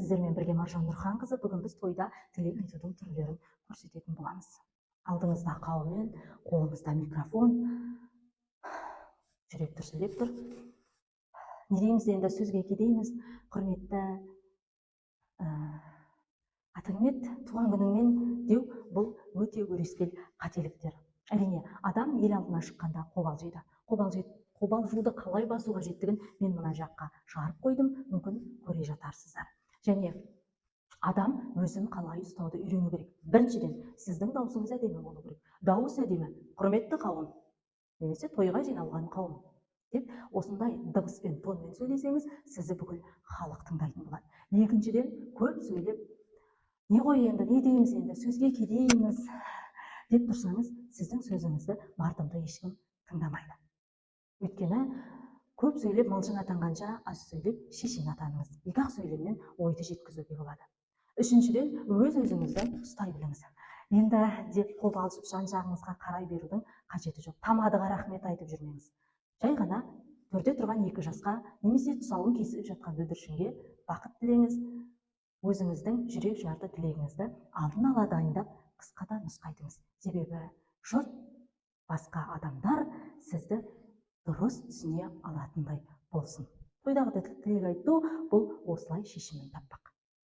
Сіздермен бірге Маржан Нұрханқызы. Бүгін біз тойда тілек айтудың түрлерін көрсететін боламыз. Алдыңызда қаумен, қолыңызда микрофон, жүрек дүрсілдеп тұр. Не дейміз енді, сөзге кедейміз. Құрметті атың кім еді, туған күніңмен деу — бұл өте өрескел қателіктер. Әрине, адам ел алдына шыққанда қобалжиды. Қобалжиды. Қобалжуды қалай басу қажеттігін мен мына жаққа шығарып қойдым, мүмкін, көре жатарсыздар. Және адам өзін қалай ұстауды үйрену керек. Біріншіден, сіздің даусыңыз әдемі болу керек. Дауыс әдемі, «құрметті қауым» немесе «тойға жиналған қауым» деп, осындай дыбыспен, тонмен сөйлесеңіз, сізді бүкіл халық тыңдайтын болады. Екіншіден, көп сөйлеп, «не ғой енді, не дейміз енді, сөзге кедейміз» деп тұрсаңыз, сіздің сөзіңізді мардымды ешкім тыңдамайды. Өйткені көп сөйлеп мылжың атанғанша, аз сөйлеп шешен атаныңыз. Екі ақ сөйлеммен ойды жеткізуге болады. Үшіншіден, өз өзіңізді ұстай біліңіз. Енді деп қобалжып, жан жағыңызға қарай берудің қажеті жоқ. Тамадыға рахмет айтып жүрмеңіз. Жай ғана төрде тұрған екі жасқа немесе тұсауын кесіп жатқан бүлдіршінге бақыт тілеңіз. Өзіңіздің жүрек жарды тілегіңізді алдын ала дайындап, қысқа да нұсқа айтыңыз. Себебі жұрт, басқа адамдар сізді дұрыс түсіне алатындай болсын. Тойдағы тілек айту бұл осылай шешімін таппақ.